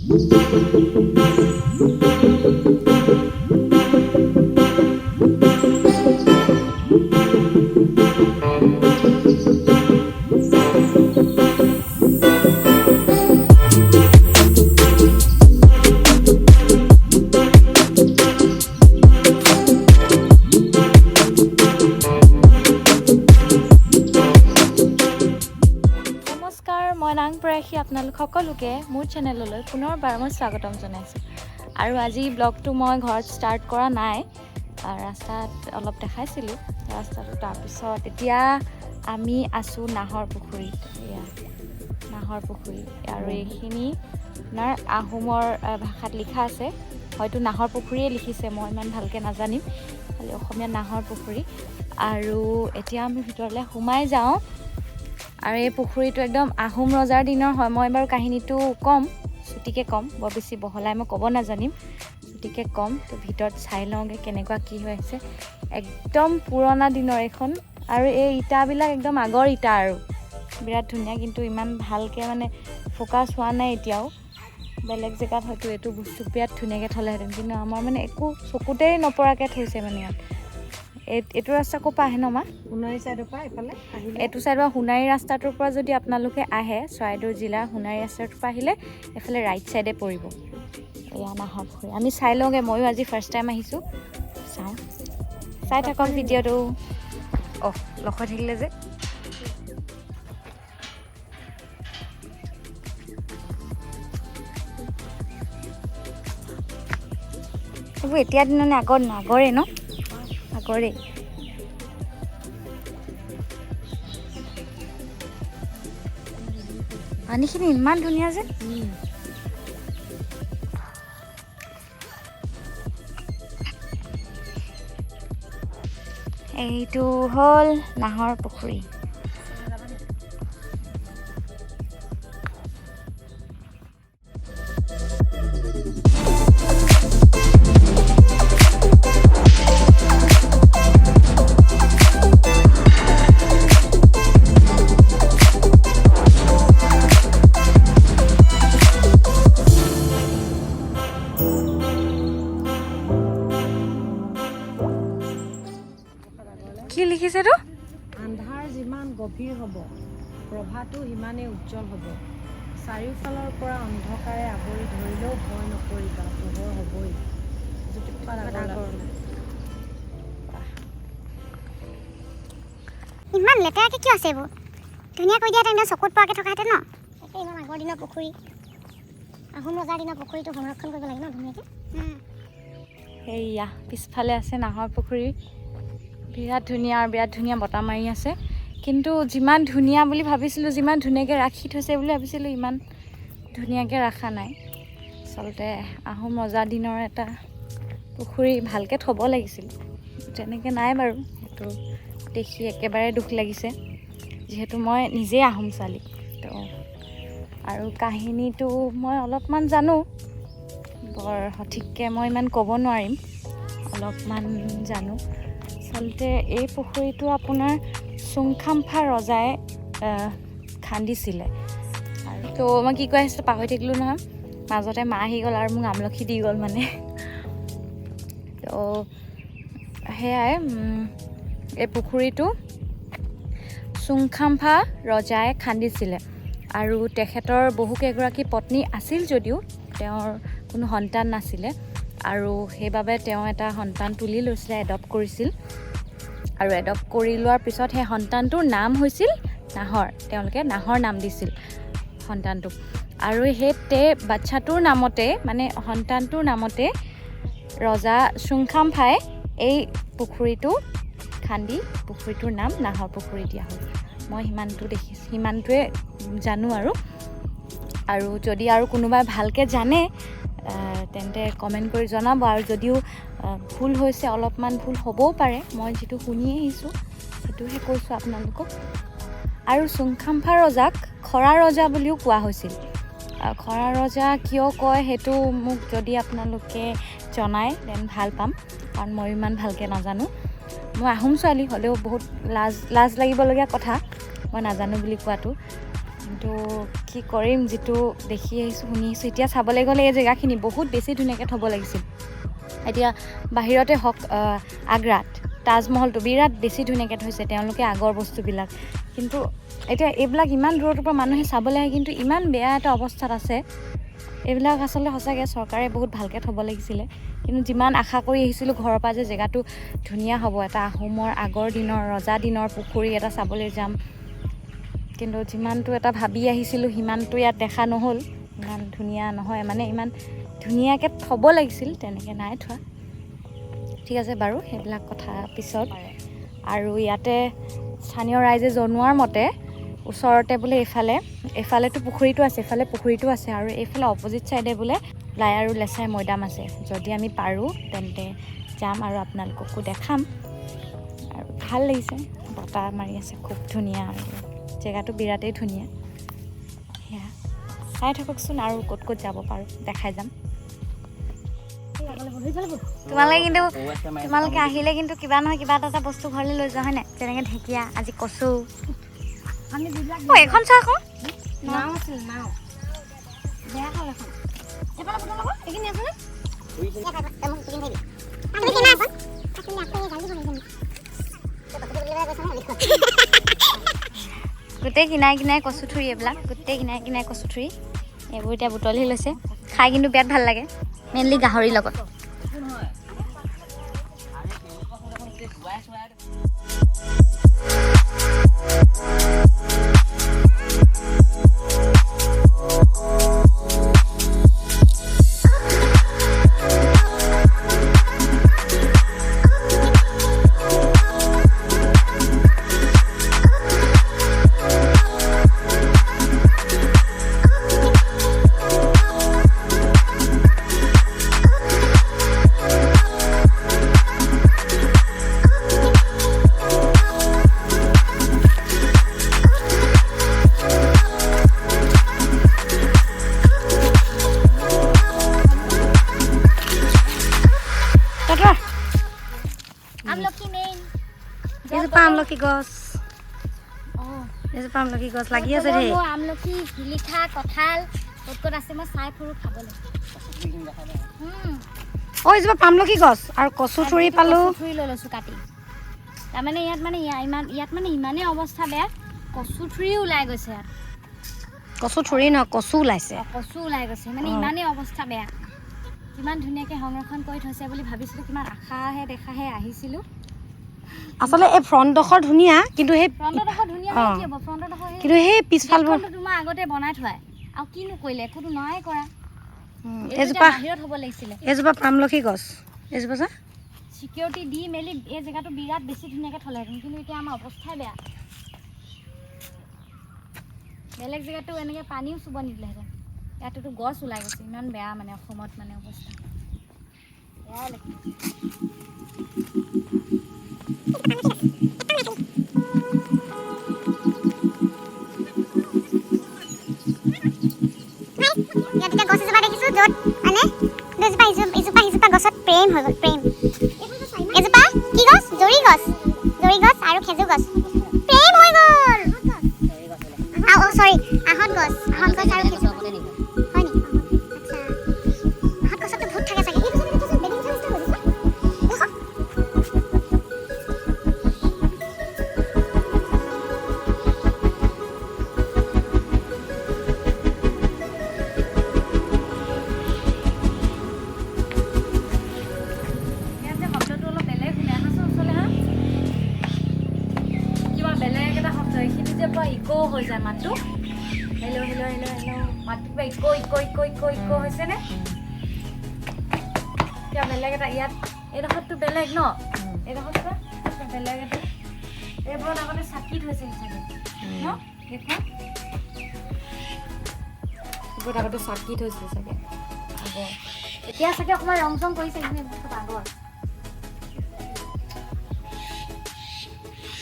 নমস্কাৰ, মই নাং প্ৰয়াসী। আপোনালোক সকলোকে মোৰ চেনেললৈ পুনৰবাৰ মই স্বাগতম জনাইছোঁ। আৰু আজি ব্লগটো মই ঘৰত ষ্টাৰ্ট কৰা নাই, ৰাস্তাত অলপ দেখাইছিলোঁ ৰাস্তাটো। তাৰপিছত এতিয়া আমি আছোঁ নাহৰ পুখুৰীত। এয়া নাহৰ পুখুৰী আৰু এইখিনি আপোনাৰ আহোমৰ ভাষাত লিখা আছে, হয়তো নাহৰ পুখুৰীয়ে লিখিছে, মই ইমান ভালকৈ নাজানিম, খালি অসমীয়া নাহৰ পুখুৰী। আৰু এতিয়া আমি ভিতৰলৈ সোমাই যাওঁ। আৰু এই পুখুৰীটো একদম আহোম ৰজাৰ দিনৰ হয়। মই বাৰু কাহিনীটো ক'ম, চুটিকৈ ক'ম, বৰ বেছি বহলাই মই ক'ব নাজানিম, চুটিকৈ ক'ম। তো ভিতৰত চাই লওঁগৈ কেনেকুৱা কি হৈ আছে। একদম পুৰণা দিনৰ এইখন আৰু এই ইটাবিলাক একদম আগৰ ইটা আৰু বিৰাট ধুনীয়া, কিন্তু ইমান ভালকৈ মানে ফ'কাছ হোৱা নাই এতিয়াও। বেলেগ জেগাত হয়তো এইটো বস্তু বিৰাট ধুনীয়াকৈ থ'লেহেঁতেন, কিন্তু আমাৰ মানে একো চকুতেই নপৰাকৈ থৈছে মানে ইয়াত। এইটো ৰাস্তা ক'ৰ পৰা আহে ন মা? সোণাৰী চাইডৰ পৰা এইফালে আহিলে। এইটো চাইডৰ সোণাৰী ৰাস্তাটোৰ পৰা যদি আপোনালোকে আহে, চৰাইদেউ জিলাৰ সোণাৰী ৰাস্তাটোৰ পৰা আহিলে এইফালে ৰাইট চাইডে পৰিব এয়া নাহৰ পুখুৰী। আমি চাই লওঁগৈ, ময়ো আজি ফাৰ্ষ্ট টাইম আহিছোঁ, চাওঁ। চাই থাকক ভিডিঅ'টো। অহ, লগ হৈ থাকিলে যে। এইবোৰ এতিয়া দিনৰ নে আগৰ? আগৰে ন? আগৰে। পানীখিনি ইমান ধুনীয়া যে। এইটো হ'ল নাহৰ পুখুৰী। কি লিখিছে তো? আন্ধাৰ যিমান গভীৰ হ'ব, প্ৰভাতো সিমানেই উজ্জ্বল হ'ব। চাৰিওফালৰ পৰা অন্ধকাৰে আৱৰি ধৰিলেও ভয় নকৰিবা, পোহৰ হ'বই। জ্যোতিপ্ৰসাদ আগৰৱালা। ইমান লেতেৰাকৈ কিয় আছে এইবোৰ? ধুনীয়া কৰি দিয়া একদম চকুত পৰাকৈ থকাহেঁতেন ন। তাকে, ইমান আগৰ দিনৰ পুখুৰী, আহোম ৰজাৰ দিনৰ পুখুৰীটো সংৰক্ষণ কৰিব লাগে ন ধুনীয়াকৈ। সেয়া পিছফালে আছে নাহৰ পুখুৰী, বিৰাট ধুনীয়া আৰু বিৰাট ধুনীয়া বতাহ মাৰি আছে। কিন্তু যিমান ধুনীয়া বুলি ভাবিছিলোঁ, যিমান ধুনীয়াকৈ ৰাখি থৈছে বুলি ভাবিছিলোঁ, ইমান ধুনীয়াকৈ ৰখা নাই। আচলতে আহোম ৰজা দিনৰ এটা পুখুৰী ভালকৈ থ'ব লাগিছিল, তেনেকৈ নাই বাৰু। সেইটো দেখি একেবাৰে দুখ লাগিছে, যিহেতু মই নিজেই আহোম ছোৱালী। তো আৰু কাহিনীটো মই অলপমান জানো, বৰ সঠিককৈ মই ইমান ক'ব নোৱাৰিম, অলপমান জানো। আচলতে এই পুখুৰীটো আপোনাৰ চুংখামফা ৰজাই খান্দিছিলে। আৰু তো মই কি কৈ আছিলোঁ পাহৰি থাকিলোঁ নহয়, মাজতে মা আহি গ'ল আৰু মোক আমলখি দি গ'ল মানে। তো সেয়াই, এই পুখুৰীটো চুংখামফা ৰজাই খান্দিছিলে আৰু তেখেতৰ বহুকেইগৰাকী পত্নী আছিল যদিও তেওঁৰ কোনো সন্তান নাছিলে আৰু সেইবাবে তেওঁ এটা সন্তান তুলি লৈছিলে, এডপ্ট কৰিছিল। আৰু এডপ্ট কৰি লোৱাৰ পিছত সেই সন্তানটোৰ নাম হৈছিল নাহৰ। তেওঁলোকে নাহৰ নাম দিছিল সন্তানটোক। আৰু সেই বাচ্ছাটোৰ নামতে, মানে সন্তানটোৰ নামতে ৰজা চুংখামফাই এই পুখুৰীটো খান্দি পুখুৰীটোৰ নাম নাহৰ পুখুৰী দিয়া হ'ল। মই সিমানটো দেখিছোঁ, সিমানটোৱে জানো। আৰু আৰু যদি আৰু কোনোবাই ভালকৈ জানে, তেন্তে কমেণ্ট কৰি জনাব। আৰু যদিও ভুল হৈছে, অলপমান ভুল হ'বও পাৰে, মই যিটো শুনি আহিছোঁ সেইটোহে কৈছোঁ আপোনালোকক। আৰু চুংখামফা ৰজাক খৰা ৰজা বুলিও কোৱা হৈছিল। খৰা ৰজা কিয় কয় সেইটো মোক যদি আপোনালোকে জনায় then ভাল পাম, কাৰণ মই ইমান ভালকৈ নাজানো। মই আহোম ছোৱালী হ'লেও বহুত লাজ লাগিবলগীয়া কথা মই নাজানো বুলি কোৱাটো। কিন্তু কিন্তু কি কৰিম, যিটো দেখি আহিছোঁ, শুনি আহিছোঁ। এতিয়া চাবলৈ গ'লে এই জেগাখিনি বহুত বেছি ধুনীয়াকৈ থ'ব লাগিছিল। এতিয়া বাহিৰতে হওক, আগ্ৰাত তাজমহলটো বিৰাট বেছি ধুনীয়াকৈ থৈছে তেওঁলোকে আগৰ বস্তুবিলাক। কিন্তু এতিয়া এইবিলাক ইমান দূৰৰ পৰা মানুহে চাবলৈ আহে, কিন্তু ইমান বেয়া এটা অৱস্থাত আছে। এইবিলাক আচলতে সঁচাকৈ চৰকাৰে বহুত ভালকৈ থ'ব লাগিছিলে। কিন্তু যিমান আশা কৰি আহিছিলোঁ ঘৰৰ পৰা যে জেগাটো ধুনীয়া হ'ব, এটা আহোমৰ আগৰ দিনৰ ৰজা দিনৰ পুখুৰী এটা চাবলৈ যাম, কিন্তু যিমানটো এটা ভাবি আহিছিলোঁ সিমানটো ইয়াত দেখা নহ'ল। ইমান ধুনীয়া নহয়, মানে ইমান ধুনীয়াকৈ থ'ব লাগিছিল, তেনেকৈ নাই থোৱা। ঠিক আছে বাৰু, সেইবিলাক কথা পিছত। আৰু ইয়াতে স্থানীয় ৰাইজে জনোৱাৰ মতে ওচৰতে বোলে এইফালেতো পুখুৰীটো আছে, এইফালে পুখুৰীটো আছে, আৰু এইফালে অপজিট ছাইডে বোলে লাই আৰু লেচাই মৈদাম আছে। যদি আমি পাৰোঁ তেন্তে যাম আৰু আপোনালোককো দেখাম। আৰু ভাল লাগিছে, বতাহ মাৰি আছে, খুব ধুনীয়া, আৰু জেগাটো বিৰাটেই ধুনীয়া। সেয়া চাই থাককচোন আৰু ক'ত ক'ত যাব পাৰোঁ দেখাই যাম। তোমালোকে আহিলে কিন্তু কিবা নহয় কিবা এটা বস্তু ঘৰলৈ লৈ যোৱা হয় নাই? যেনেকৈ ঢেকীয়া, আজি কচু। অ, এইখন চোৱা আকৌ। নাও আছিল, নাও বেয়া হ'ল এখন। এইফালে বটল আকৌ, এইখিনি আছেনে? গোটেই কিনাই কিনাই কচু থুৰি, এইবিলাক গোটেই কিনাই কিনাই কচু থুৰি। এইবোৰ এতিয়া বুটলি লৈছে। খাই কিন্তু বিৰাট ভাল লাগে, মেইনলি গাহৰিৰ লগত। আমলখি মেইন। এজোপা আমলখি গছ, এজোপা আমলখি গছ লাগি আছে দেই। মোৰ আমলখি, শিলিখা, কঁঠাল ক'ত ক'ত আছে মই চাই ফুৰোঁ খাবলৈ। অ, এজোপা আমলখি গছ আৰু কচু থুৰি পালোঁ। থুৰি লৈ লৈছোঁ কাটি। তাৰমানে ইয়াত মানে ইমান ইয়াত মানে ইমানেই অৱস্থা বেয়া, কচু থুৰিও ওলাই গৈছে ইয়াত। কচু থুৰি নহয়, কচু ওলাইছে। কচু ওলাই গৈছে, মানে ইমানেই অৱস্থা বেয়া। কিমান ধুনীয়াকৈ সংৰক্ষণ কৰি থৈছে বুলি ভাবিছিলোঁ, কিমান আশাহে দেখাহে আহিছিলোঁ। আচলতে এই ফ্ৰণ্টডোখৰ ধুনীয়া, কিন্তু সেই ফ্ৰণ্টডোখৰ ধুনীয়া কি হ'ব, ফ্ৰণ্টডোখৰ কিন্তু সেই পিছফালবোৰ তোমাৰ আগতে বনাই থোৱাই আৰু কিনো কৰিলে, একোতো নাই কৰা। এজোপা বাহিৰত হ'ব লাগিছিলে। এজোপা আমলখি গছ, এজোপা চা। চিকিউৰিটি দি মেলি এই জেগাটো বিৰাট বেছি ধুনীয়াকৈ থ'লেহেঁতেন, কিন্তু এতিয়া আমাৰ অৱস্থাই বেয়া। বেলেগ জেগাতো এনেকৈ পানীও চুব নিদিলেহেঁতেন, ইয়াতোতো গছ ওলাই গৈছে। ইমান বেয়া মানে অসমত মানে অৱস্থা বেয়াই লাগিছে। ইয়াত এতিয়া গছ এজোপা দেখিছোঁ, য'ত মানে দুজোপা ইজোপা সিজোপা গছত প্ৰেম হৈ গ'ল, প্ৰেম। এজোপা কি গছ? জৰি গছ, জৰি গছ আৰু খেজুৰ গছ প্ৰেম হৈ গ'ল। অ' চৰি, আহঁত গছ, আহঁত গছ আৰু খেজুৰ। হয় নেকি? আচ্ছা, আহঁত গছততো ভূত থাকে চাগে। হৈ যায় মাতটো। হেল্ল' হেল্ল' হেল্ল' হেল্ল', মাতটো কিবা ইক' ইক' ইক' ইক' ইক' হৈছেনে? কিবা বেলেগ এটা ইয়াত, এইডোখৰততো বেলেগ ন, এইডোখৰত বেলেগ এটা। এইবোৰত আগতে চাকি থৈছিল চাগে ন, দেখোন এইবোৰত আগতে চাকি থৈছিল চাগে আগৰ। এতিয়া চাগে অকণমান ৰং চং কৰিছে, কিন্তু এইবোৰ চব আগৰ।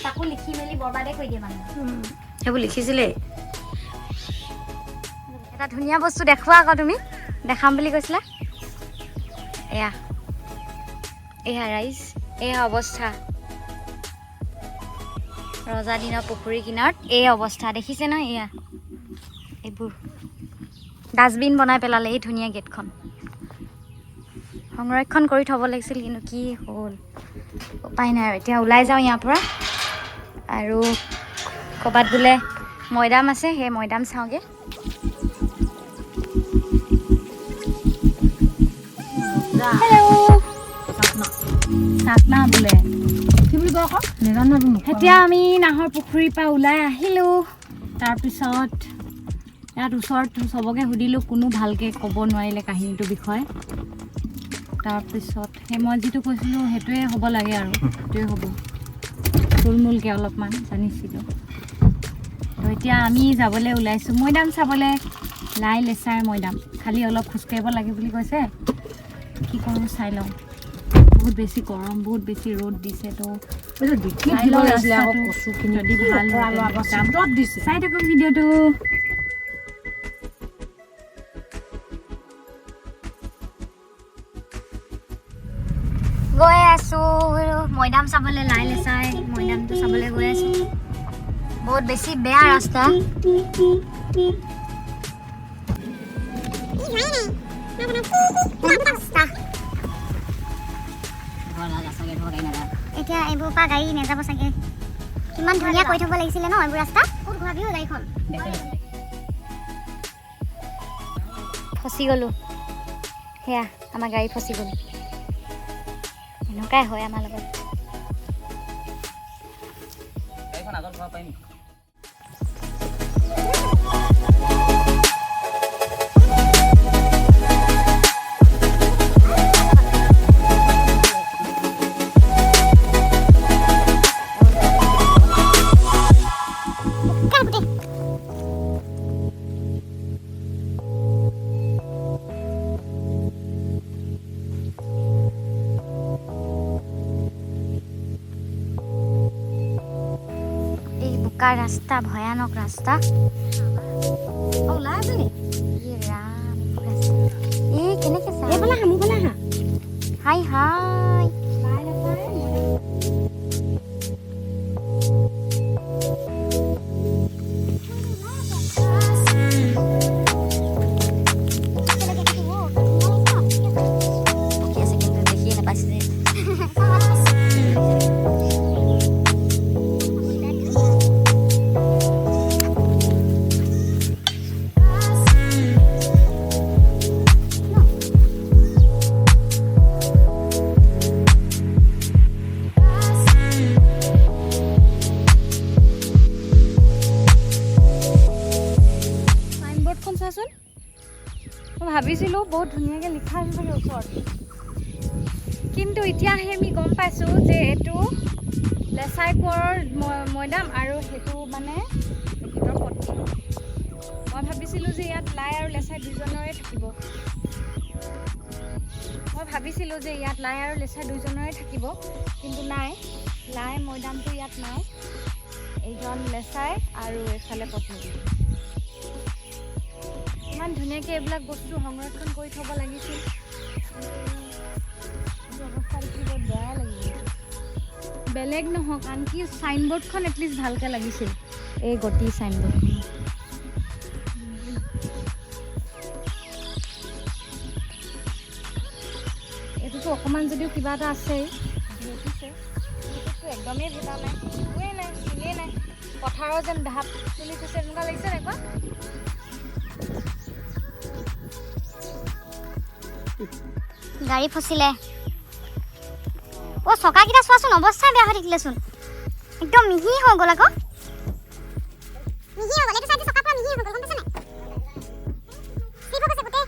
তাকো লিখি মেলি বৰবাদে কৰি দিয়ে মানুহে। সেইবোৰ লিখিছিলেই। এটা ধুনীয়া বস্তু দেখুওৱা আকৌ, তুমি দেখাম বুলি কৈছিলা। এয়া এয়া ৰাইজ, এয়া অৱস্থা ৰজা দিনৰ পুখুৰী কিনাৰত এই অৱস্থা দেখিছে নহয়। এয়া এইবোৰ ডাষ্টবিন বনাই পেলালে। এই ধুনীয়া গেটখন সংৰক্ষণ কৰি থ'ব লাগিছিল, কিন্তু কি হ'ল, উপায় নাই আৰু। এতিয়া ওলাই যাওঁ ইয়াৰ পৰা আৰু ক'ৰবাত বোলে মৈদাম আছে, সেই মৈদাম চাওঁগৈ। হেল্ল', চাকনা বোলে। কি বুলি কয় আকৌ নাজানো। এতিয়া আমি নাহৰ পুখুৰীৰ পৰা ওলাই আহিলোঁ। তাৰপিছত ইয়াত ওচৰত চবকে সুধিলোঁ, কোনো ভালকৈ ক'ব নোৱাৰিলে কাহিনীটোৰ বিষয়ে। তাৰপিছত সেই মই যিটো কৈছিলোঁ সেইটোৱে হ'ব লাগে আৰু সেইটোৱে হ'ব, থুলমূলকৈ অলপমান জানিছিলোঁ। তো এতিয়া আমি যাবলৈ ওলাইছোঁ মৈদাম চাবলৈ, লাই লেচাৰ মৈদাম। খালি অলপ খোজকাঢ়িব লাগে বুলি কৈছে, কি কৰোঁ চাই লওঁ। বহুত বেছি গৰম, বহুত বেছি ৰ'দ দিছে, তো চাই লওঁ ৰাস্তাটো যদি ভাল হয় তেন্তে যাম। চাই থাকক ভিডিঅ'টো। গৈ আছোঁ মৈদাম চাবলৈ, লাই লেচাই মৈদামটো চাবলৈ গৈ আছোঁ। বহুত বেছি বেয়া ৰাস্তা। এতিয়া এইবোৰ পৰা গাড়ী নাযাব চাগে। কিমান ধুনীয়া কৰি থ'ব লাগিছিলে ন এইবোৰ ৰাস্তা। ক'ত ঘূৰাবি অ' গাড়ীখন? ফচি গ'লোঁ, সেয়া আমাৰ গাড়ী ফচি গ'ল। এনেকুৱাই হয় আমাৰ লগত। বোকা গোটেই। এই বোকা ৰাস্তা, ভয়ানক ৰাস্তা। অ, ওলাই আছে নি? ই ৰাম, এইবোৰ ৰাস্তা। এই কেনেকে যাম? এইফালে আহা, মোৰ ফালে আহা। হাই হাই। লাই লেচাই মৈদাম। পকি আছে কিন্তু দেখিয়ে নাপাইছে যে। চাইনবৰ্ডখন চোৱাচোন। মই ভাবিছিলোঁ বহুত ধুনীয়াকৈ লিখা আছে চাগে ওচৰত, কিন্তু এতিয়াহে আমি গম পাইছোঁ যে এইটো লেচাই কোঁৱৰৰ মৈদাম আৰু সেইটো মানে তেখেতৰ পত্নী। মই ভাবিছিলোঁ যে ইয়াত লাই আৰু লেচাই দুজনৰে থাকিব। মই ভাবিছিলোঁ যে ইয়াত লাই আৰু লেচাই দুজনৰে থাকিব, কিন্তু নাই, লাই মৈদামটো ইয়াত নাই। এইজন লেচাই আৰু এইফালে পত্নী। ইমান ধুনীয়াকৈ এইবিলাক বস্তু সংৰক্ষণ কৰি থ'ব লাগিছিল, কিন্তু অৱস্থা দেখি বহুত বেয়াই লাগিছে। বেলেগ নহওক, আনকি চাইনবৰ্ডখন এটলিষ্ট ভালকৈ লাগিছিল, এই গতি চাইনবৰ্ডখন। এইটোতো অকণমান যদিও কিবা এটা আছেই, ভেটিছে। সেইটোতো একদমেই ভেটা নাই, একোৱেই নাই, চিনেই নাই। পথাৰৰ যেন ঢাপ তুলি থৈছে তেনেকুৱা লাগিছে নাই কোৱা? গাড়ী ফচিলে। অ', চকাকেইটা চোৱাচোন, অৱস্থা বেয়া হৈ থাকিলেচোন, একদম মিহি হৈ গ'ল আকৌ। মিহি হৈ গ'ল, এইটো চাইডে চকা পুৰা মিহি হৈ গ'ল, গম পাইছা নাই? শ্লিপ হৈ গৈছে গোটেই,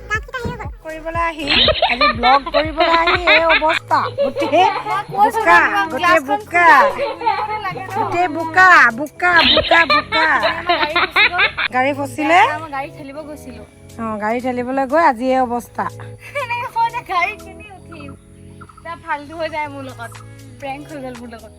দাঁতকেইটা হেৰি হৈ গ'ল। কৰিবলৈ আহি আজি ব্লগ কৰিবলৈ আহি এই অৱস্থা, গোটেই বোকা, গোটেই বোকা, গোটেই বোকা, বোকা বোকা বোকা। গাড়ী ফচিলে। মই গাড়ী ঠেলিব গৈছিলোঁ। অঁ, গাড়ী ঠেলিবলৈ গৈ আজি এই অৱস্থা। এনেকৈ মই যে গাড়ী কিনি উঠিম, তাৰ ফাল্টু হৈ যায় মোৰ লগত, প্ৰেংক হৈ গ'ল মোৰ লগত।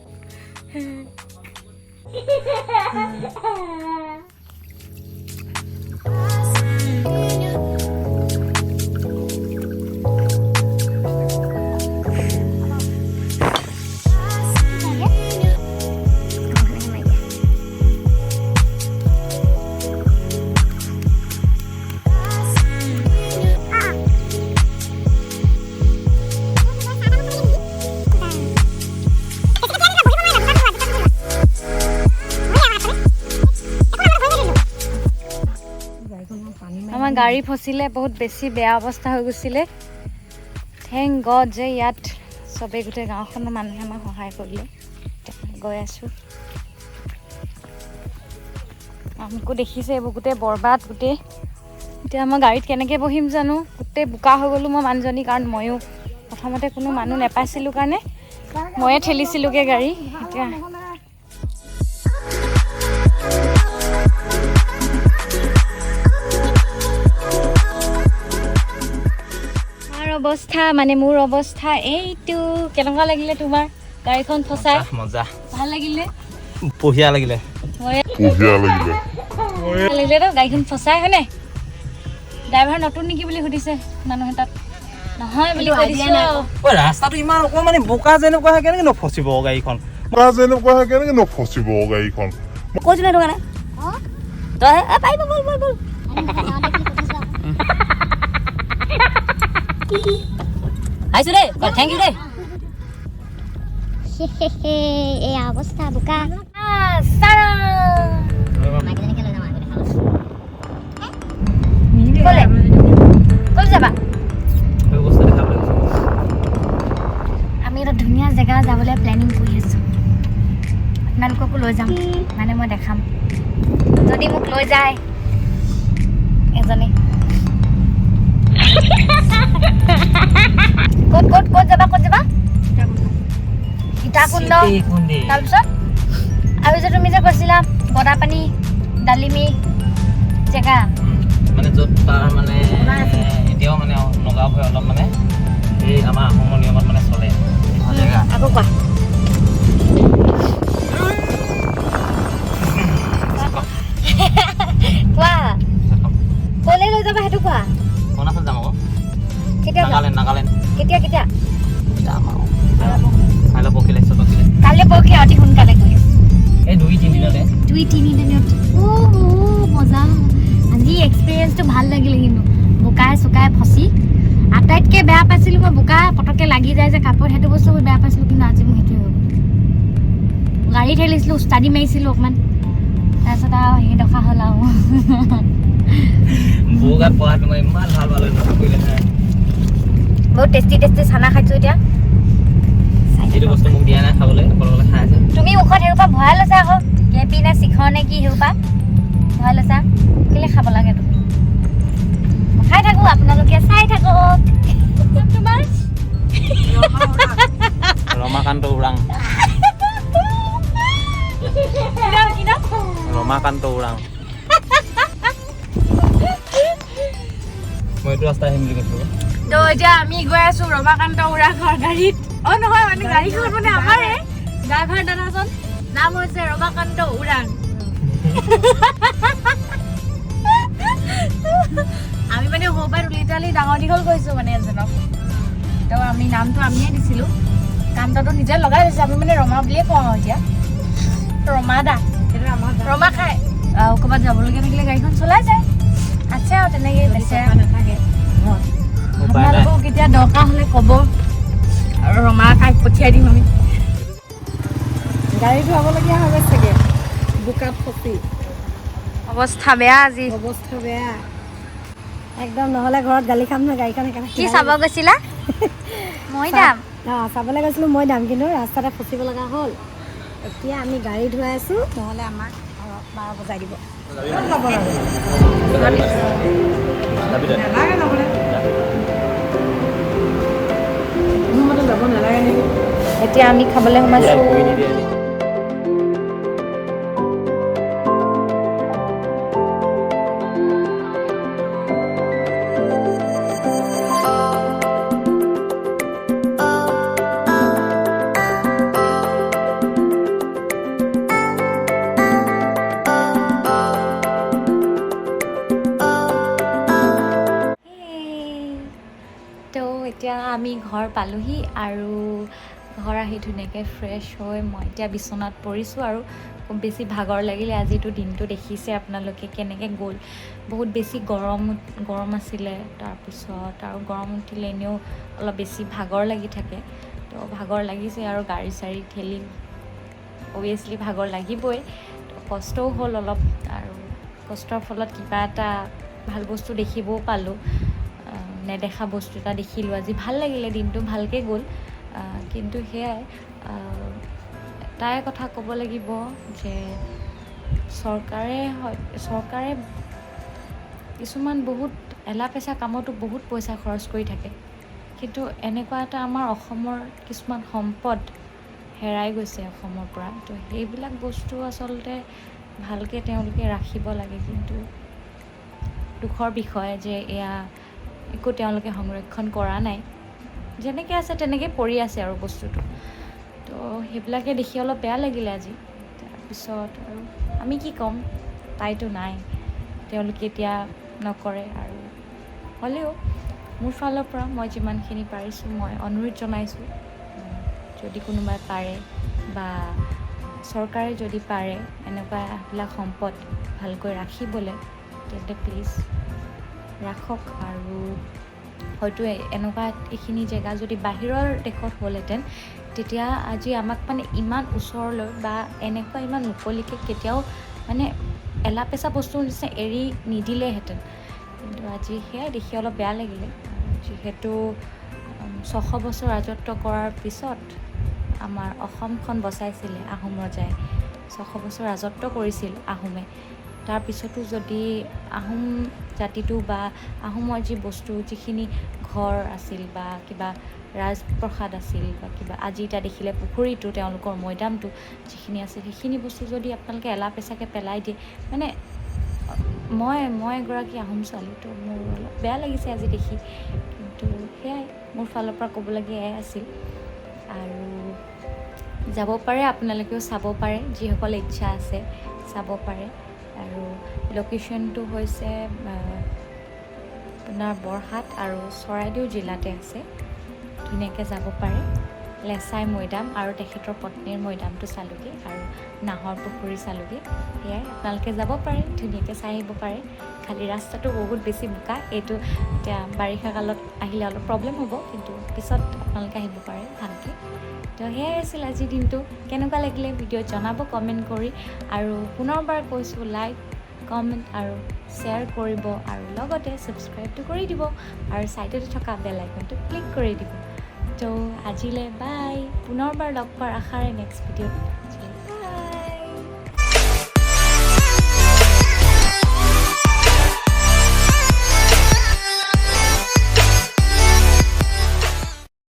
গাড়ী ফচিলে, বহুত বেছি বেয়া অৱস্থা হৈ গৈছিলে। Thank god যে ইয়াত চবেই, গোটেই গাঁওখনৰ মানুহে আমাক সহায় কৰিলে। গৈ আছোঁ, মোকো দেখিছে, এইবোৰ গোটেই বৰবাদ গোটেই। এতিয়া মই গাড়ীত কেনেকৈ বহিম জানো, গোটেই বোকা হৈ গ'লোঁ মই মানুহজনী, কাৰণ ময়ো প্ৰথমতে কোনো মানুহ নাপাইছিলোঁ কাৰণে ময়ে ঠেলিছিলোঁগৈ গাড়ী। এতিয়া মাৰ অৱস্থা, মানে মোৰ অৱস্থা এইটো। কেনেকুৱা লাগিলে তোমাৰ গাড়ীখন ফচাই? মজা, ভাল লাগিলে? বঢ়িয়া লাগিলে। বঢ়িয়া লাগিলে। লাগিলে তো গাড়ীখন ফচাই, হয়নে? ড্ৰাইভাৰ নতুন নেকি বুলি সুধিছে মানুহে, তাত নহয় বুলি কৈ দিছো। ঐ, ৰাস্তাটো ইমান অকণমানি বোকা যেনেকুৱা হয়, কেনেকৈ নফচিব গাড়ীখন? বোকা যেনেকুৱা হয়, কেনেকৈ নফচিব গাড়ীখন? কৈছো নাই দোকানে তই পাৰিব, বল বল বল। আহিছো দেই, thank U দেই। এয়া অৱস্থা, বোকা। মাইকীজনীকে লৈ যাম আগতে। ক'লে ক'ত যাবা? বস্তু দেখাব লাগিছে। আমি এটা ধুনীয়া জেগা যাবলৈ প্লেনিং কৰি আছোঁ, আপোনালোককো লৈ যাম, মানে মই দেখাম যদি মোক লৈ যায় এজনে। ক'ত ক'ত ক'ত যাবা, ক'ত যাবা? সীতাকুণ্ড। তাৰপিছত আৰু যে তুমি যে কৈছিলা গদাপানী ডালিমি জেগা, মানে য'ত তাৰ মানে এতিয়াও মানে নগাঁও হৈ অলপ মানে এই আমাৰ আহোমৰ নিয়মত মানে চলে জেগা। আকৌ কোৱা। কোৱা, ক'লৈ লৈ যাবা সেইটো কোৱা। অৰুণাচল যাম আকৌ। কেতিয়া? নাগালেণ্ড, নাগালেণ্ড। কেতিয়া কেতিয়া? যাম আৰু কাইলৈ পৰহিলে, পৰহিলে। কাইলৈ পৰহি, অতি সোনকালে গৈ আছোঁ। এই 2-3 দিনতে। 2-3 দিনত। অ' মজা, আজি এক্সপিৰিয়েঞ্চটো ভাল লাগিলে। কিন্তু বোকাই চোকাই ফচি আটাইতকৈ বেয়া পাইছিলোঁ মই, বোকা পটককৈ লাগি যায় যে কাপোৰত, সেইটো বস্তু বহুত বেয়া পাইছিলোঁ। কিন্তু আজি মোৰ সেইটোৱে হৈ গ'ল। গাড়ী ঠেলিছিলোঁ, উস্তাদি মাৰিছিলোঁ অকণমান, তাৰপিছত আৰু সেই দফা হ'ল আৰু। বৌগাত পঢ়াটো মই ইমান ভাল পালোঁ কৰিলে। বহুত টেষ্টি টেষ্টি চানা খাইছোঁ এতিয়া। যিটো বস্তু মোক দিয়া নাই খাবলৈ, অকলে খাই আছে। তুমি মুখত সেইসোপা ভৰাই লৈছা আকৌ, কেপি নে শিখৰ নে কি সেইসোপা ভৰাই লৈছা, কেলে খাব লাগে তুমি? খাই থাকোঁ, আপোনালোকে চাই থাকক। তোমাৰ ৰমাকান্ত ওৰাং। ৰমাকান্ত ওৰাং। মই এইটো ৰাস্তা আহিম বুলি কৈছিলোঁ। তো এতিয়া আমি গৈ আছো ৰমাকান্ত ওৰাঙৰ গাড়ীত। অ নহয়, মানে গাড়ীখন মানে আমাৰে, ড্ৰাইভাৰ দাদাজন নাম হৈছে ৰমাকান্ত ওৰাং। আমি মানে সৰুৰ পৰা তুলি তালি ডাঙৰ দীঘল কৰিছোঁ মানে এজনক, তো আমি নামটো আমিয়ে দিছিলোঁ, কান্তটো নিজে লগাই লৈছোঁ। আমি মানে ৰমা বুলিয়ে কওঁ আৰু এতিয়া ৰমা দা, ৰমা খায় আৰু ক'ৰবাত যাবলগীয়া থাকিলে গাড়ীখন চলাই যায়, আছে আৰু তেনেকেই বেচেৰা। আপোনালোকেও কেতিয়া দৰকাৰ হ'লে ক'ব, আৰু ৰমা কাক পঠিয়াই দিম আমি। গাড়ী ধুৱাবলগীয়া হৈ গৈছেগে বোকাত ফচি। অৱস্থা বেয়া আজি। অৱস্থা বেয়া একদম, নহ'লে ঘৰত গালি খাম নহয় গাড়ীখন সেইকাৰণে। কি চাব গৈছিলা? মৈদাম। অঁ, চাবলৈ গৈছিলোঁ মৈদাম, কিন্তু ৰাস্তাতে ফচিব লগা হ'ল। এতিয়া আমি গাড়ী ধুৱাই আছোঁ, নহ'লে আমাক ঘৰত 12 বজাই দিব। এতিয়া আমি খাবলৈ সোমাইছোঁ। তো এতিয়া আমি ঘৰ পালোহি আৰু ঘৰ আহি ধুনীয়াকৈ ফ্ৰেছ হৈ মই এতিয়া বিচনাত পৰিছোঁ আৰু খুব বেছি ভাগৰ লাগিলে। আজিতো দিনটো দেখিছে আপোনালোকে কেনেকৈ গ'ল, বহুত বেছি গৰম গৰম আছিলে, তাৰপিছত আৰু গৰম উঠিলে এনেও অলপ বেছি ভাগৰ লাগি থাকে, তো ভাগৰ লাগিছে আৰু গাড়ী চাড়ী ঠেলি অভিয়াছলি ভাগৰ লাগিবই। তো কষ্টও হ'ল অলপ, আৰু কষ্টৰ ফলত কিবা এটা ভাল বস্তু দেখিবও পালোঁ, নেদেখা বস্তু এটা দেখিলোঁ আজি, ভাল লাগিলে, দিনটো ভালকৈ গ'ল। কিন্তু সেয়াই এটাই কথা ক'ব লাগিব যে চৰকাৰে হয়, চৰকাৰে কিছুমান বহুত এলা পেচা কামতো বহুত পইচা খৰচ কৰি থাকে, কিন্তু এনেকুৱা এটা আমাৰ অসমৰ কিছুমান সম্পদ হেৰাই গৈছে অসমৰ পৰা। তো সেইবিলাক বস্তু আচলতে ভালকৈ তেওঁলোকে ৰাখিব লাগে। কিন্তু দুখৰ বিষয় যে এয়া একো তেওঁলোকে সংৰক্ষণ কৰা নাই, যেনেকৈ আছে তেনেকৈ পৰি আছে আৰু বস্তুটো। তো সেইবিলাকে দেখি অলপ বেয়া লাগিলে আজি। তাৰপিছত আৰু আমি কি ক'ম, তাইতো নাই, তেওঁলোকে এতিয়া নকৰে আৰু। হ'লেও মোৰ ফালৰ পৰা মই যিমানখিনি পাৰিছোঁ মই অনুৰোধ জনাইছোঁ, যদি কোনোবাই পাৰে বা চৰকাৰে যদি পাৰে এনেকুৱাবিলাক সম্পদ ভালকৈ ৰাখিবলৈ, তেন্তে প্লিজ ৰাখক। আৰু হয়তো এনেকুৱা এইখিনি জেগা যদি বাহিৰৰ দেশত হ'লহেঁতেন, তেতিয়া আজি আমাক মানে ইমান ওচৰলৈ বা এনেকুৱা ইমান মুকলিকৈ কেতিয়াও মানে এলা পেচা বস্তুৰ নিচিনা এৰি নিদিলেহেঁতেন। কিন্তু আজি সেয়াই দেখি অলপ বেয়া লাগিলে, যিহেতু 600 বছৰ ৰাজত্ব কৰাৰ পিছত আমাৰ অসমখন বচাইছিলে আহোম ৰজাই। 600 বছৰ ৰাজত্ব কৰিছিল আহোমে। তাৰপিছতো যদি আহোম জাতিটো বা আহোমৰ যি বস্তু, যিখিনি ঘৰ আছিল বা কিবা ৰাজপ্ৰসাদ আছিল বা কিবা আজি এতিয়া দেখিলে পুখুৰীটো, তেওঁলোকৰ মৈদামটো যিখিনি আছিল, সেইখিনি বস্তু যদি আপোনালোকে এলা পেচাকৈ পেলাই দিয়ে, মানে মই এগৰাকী আহোম ছোৱালী, তো মোৰ অলপ বেয়া লাগিছে আজি দেখি। কিন্তু সেয়াই মোৰ ফালৰ পৰা ক'বলগীয়া এয়াই আছিল। আৰু যাব পাৰে আপোনালোকেও, চাব পাৰে, যিসকলে ইচ্ছা আছে চাব পাৰে। আৰু লোকেশ্যনটো হৈছে আপোনাৰ বৰহাট আৰু চৰাইদেউ জিলাতে আছে, ধুনীয়াকৈ যাব পাৰে। লেচাই মৈদাম আৰু তেখেতৰ পত্নীৰ মৈদামটো চালোগৈ আৰু নাহৰ পুখুৰী চালোগৈ। সেয়াই, আপোনালোকে যাব পাৰে, ধুনীয়াকৈ চাই আহিব পাৰে। খালি ৰাস্তাটো বহুত বেছি বোকা, এইটো এতিয়া বাৰিষা কালত আহিলে অলপ প্ৰব্লেম হ'ব, কিন্তু পিছত আপোনালোকে আহিব পাৰে ভালকৈ। তো সেয়াই আছিল আজিৰ দিনটো। কেনেকুৱা লাগিলে ভিডিঅ' জনাব কমেণ্ট কৰি। আৰু পুনৰবাৰ কৈছোঁ, লাইক, কমেণ্ট আৰু শ্বেয়াৰ কৰিব আৰু লগতে ছাবস্ক্ৰাইবটো কৰি দিব আৰু ছাইডতে থকা বেল আইকনটো ক্লিক কৰি দিব। তো আজিলৈ বাই, পুনৰবাৰ লগ পোৱাৰ আশাৰে নেক্সট ভিডিঅ'ত।